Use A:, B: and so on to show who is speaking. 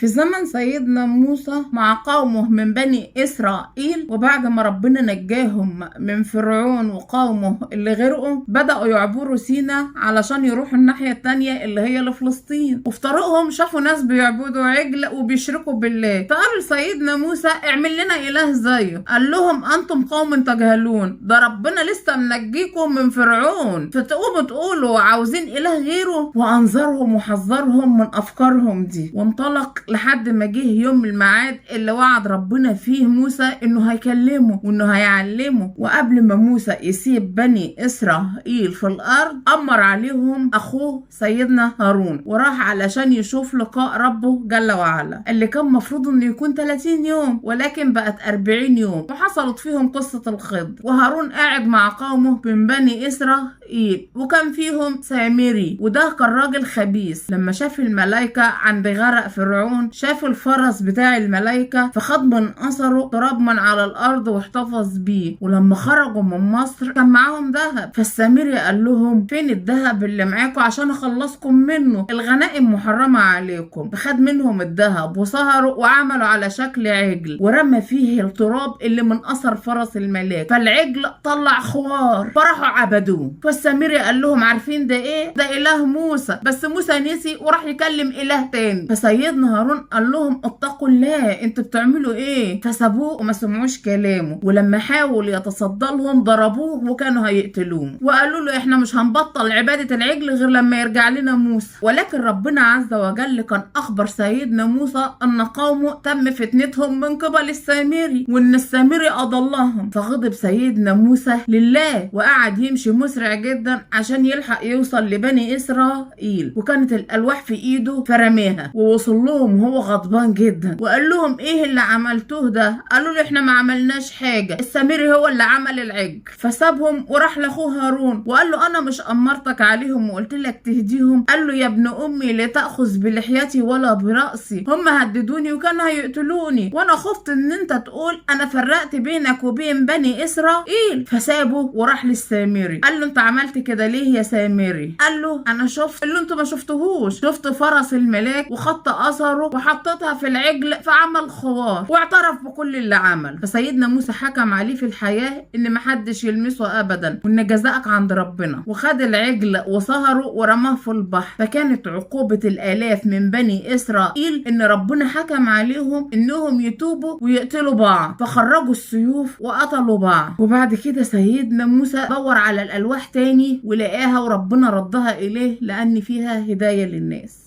A: في زمن سيدنا موسى مع قومه من بني إسرائيل، وبعد ما ربنا نجاهم من فرعون وقومه اللي غرقوا، بدأوا يعبروا سينا علشان يروحوا الناحية التانية اللي هي لفلسطين. وفي طريقهم شافوا ناس بيعبدوا عجل وبيشركوا بالله، فقالوا لسيدنا موسى اعمل لنا إله زيه. قال لهم أنتم قوم تجهلون، ده ربنا لسه منجيكم من فرعون، فتقوموا تقولوا عاوزين إله غيره. وأنذرهم وحذرهم من أفكارهم دي، وانطلق لحد ما جه يوم الميعاد اللي وعد ربنا فيه موسى انه هيكلمه وانه هيعلمه. وقبل ما موسى يسيب بني اسرائيل في الارض، امر عليهم اخوه سيدنا هارون، وراح علشان يشوف لقاء ربه جل وعلا اللي كان مفروض انه يكون 30 يوم، ولكن بقت 40 يوم، وحصلت فيهم قصة الخضر. وهارون قاعد مع قومه من بني اسرائيل، وكان فيهم سامري، وده كان راجل خبيث. لما شاف الملائكة عند غرق فرعون، شاف الفرس بتاع الملائكة، فخد من أثره تراب من على الأرض واحتفظ بيه. ولما خرجوا من مصر كان معاهم ذهب، فالسامري قال لهم فين الذهب اللي معاكم عشان أخلصكم منه، الغنائم محرمة عليكم. فخد منهم الذهب وسهروا وعملوا على شكل عجل، ورمى فيه التراب اللي من أثر فرس الملاك، فالعجل طلع خوار، فراحوا عبدوه. فالسامري قال لهم عارفين ده ايه؟ ده إله موسى، بس موسى نسي وراح يكلم إله تاني. فسيدنا هارون قال لهم اتقوا الله، انتوا بتعملوا ايه؟ فسابوه وما سمعوش كلامه، ولما حاول يتصدى لهم ضربوه وكانوا هيقتلوه، وقالوا له احنا مش هنبطل عبادة العجل غير لما يرجع لنا موسى. ولكن ربنا عز وجل كان اخبر سيدنا موسى ان قومه تم فتنتهم من قبل السامري، وان السامري اضلهم. فغضب سيدنا موسى لله وقعد يمشي مسرع جدا عشان يلحق يوصل لبني اسرائيل، وكانت الالواح في ايده فرماها، ووصل لهم وهو غضبان جدا وقال لهم ايه اللي عملتوه ده؟ قالوا له احنا ما عملناش حاجه، السامري هو اللي عمل العجل. فسابهم وراح لاخوه هارون وقال له انا مش امرتك عليهم وقلت لك تهديهم؟ قال له يا ابن امي لا تاخذ بلحيتي ولا براسي، هم هددوني وكانوا هيقتلوني، وانا خفت ان انت تقول انا فرقت بينك وبين بني اسرائيل. فسابه وراح للسامري قال له انت عملت كده ليه يا سامري؟ قال له انا شفت اللي انتوا ما شفتوهوش، شفت فرس الملاك وخدت اثره وحطيتها في العجل فعمل خوار، واعترف بكل اللي عمل. فسيدنا موسى حكم عليه في الحياة ان محدش يلمسه ابدا، وان جزاءك عند ربنا. وخد العجل وصهره ورماه في البحر. فكانت عقوبة الالاف من بني اسرائيل ان ربنا حكم عليهم انهم يتوبوا ويقتلوا بعض، فخرجوا السيوف وقتلوا بعض. وبعد كده سيدنا موسى دور على الالواح تاني ولقاها، وربنا ردها اليه لان فيها هداية للناس.